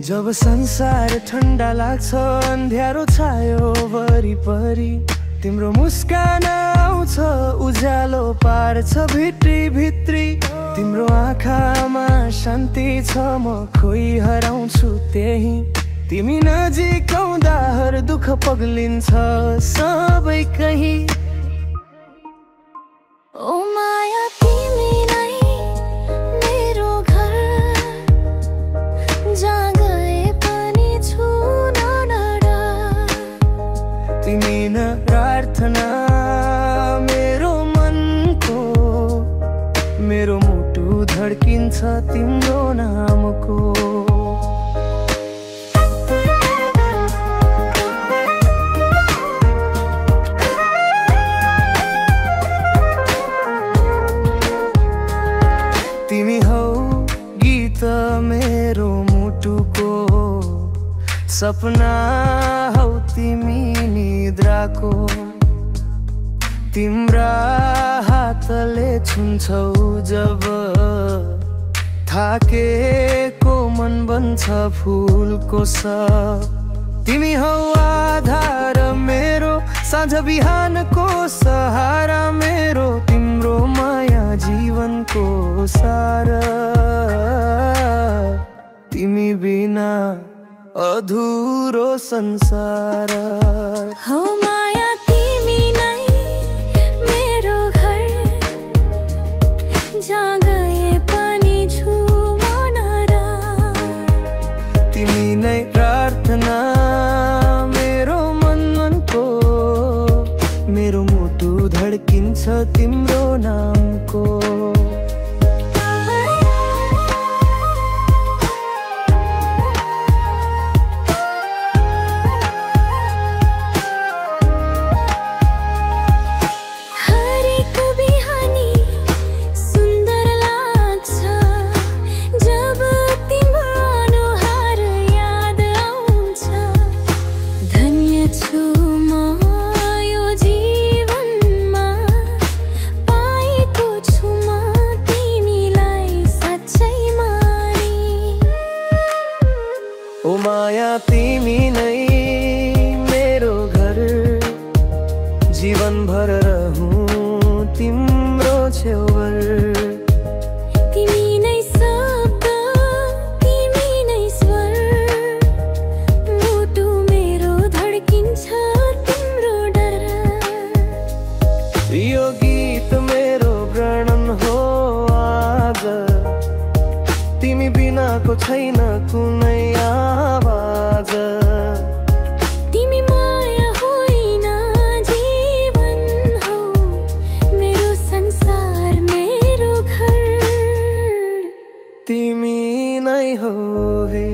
जब संसार ठण्डा लाग्छ अन्ध्यारो छायो वरिपरि तिम्रो मुस्कान आउँछ उज्यालो पार्छ भित्री भित्री तिम्रो आँखामा शान्ति छ म खोइ हराउँछु त्यही तिमी नजिक आउँदा हर दुःख पग्लिन्छ सबै कहीँ ओ माया तिमी नै मेरो घर जहाँ गए पनि छुन नडर तिमी न प्रार्थना मेरो मनको मेरो मुटु धड्किन्छ तिम्रो नामको तिमी हौ गीत मेरो मुटुको सपना हौ तिमी निद्राको तिम्रा हातले छुन्छौ जब थाकेको मन बन्छ फुलको तिमी हौ आधार मेरो साँझ बिहानको सहारा मेरो तिम्रो माया जीवनको सारा तिमी बिना अधुरो संसार हो माया तिमी नै मेरो घर जहाँ गए पनि छु म नडर तिमी नै प्रार्थना मेरो मनको मेरो मुटु धड्किन्छ तिम्रो नामको ओ माया तिमी नै मेरो घर जीवन भर रहूं तिम्रो छेउबर तिमी नै शब्द तिमी नै स्वर मुटु मेरो धड्किन्छ तिम्रो डर यो गीत मेरो वर्णन हो आज तिमी बिनाको छैन कुनै आवाज तिमी माया होइन जीवन हो मेरो संसार मेरो घर तिमी नै हो हे